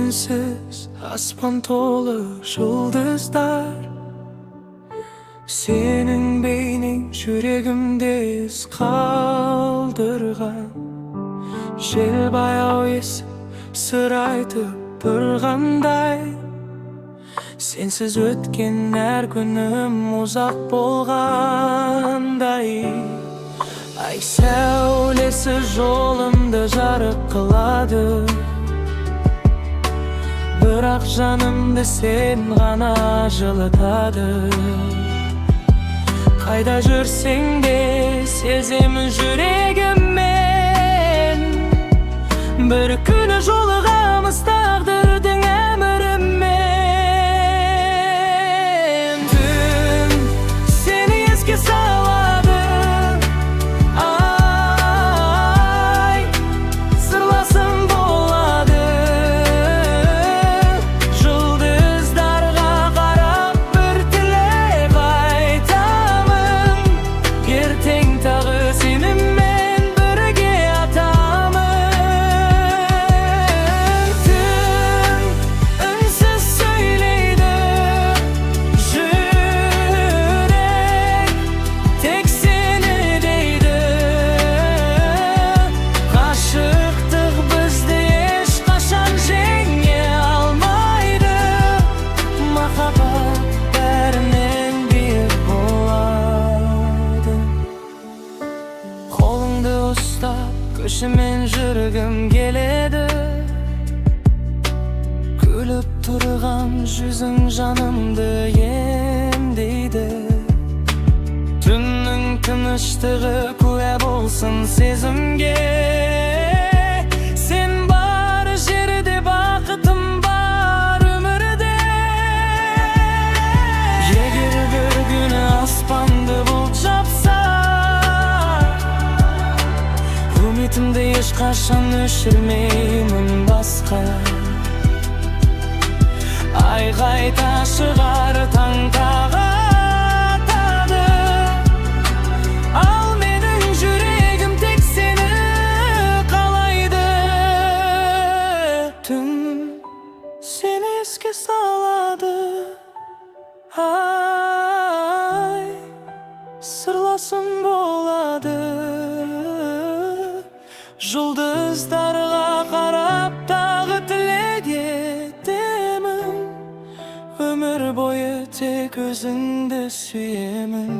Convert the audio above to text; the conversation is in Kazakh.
Сенсіз аспан толы жұлдыздар. Сенің бейнең жүрегімде із қалдырған. Жел баяу есіп, сыр айтып тұрғандай. Сенсіз өткен әр күнім ұзақ болғандай. Ай сәулесі жолымды жарық қылады, бірақ жанымды сен ғана жылытады. Қайда жүрсең де, сеземін жүрегіммен. Бір күні жолығамыз тағдырдың әмірімен. Түн сені еске салады, ай сырласым болады. Жұлдыздарға қарап, бір тілек айтамын: ертең тағы сенімен бірге атамын. Түн үнсіз сөйлейді, жүрек тек сені дейді. Ғашықтық бізді ешқашан жеңе алмайды. Махаббат бәрінен биік болады. Қолыңды ұстап, көшемен жүргім келеді. Күліп тұрған жүзің жанымды емдейді. Түннің тыныштығы куә болсын сезімге. Сен бар жерде бақытым бар өмірде. Егер бір күні аспанды бұлт жапса, үмітімді ешқашан өшірмеймін басқа. Ай қайта шығар, таң тағы атады. Ал менің жүрегім тек сені қалайды. Түн сені еске салады, ай сырласым болады. Жұлдыздарға қарап, тағы тілек етемін: өмір бойы тек өзіңді сүйемін.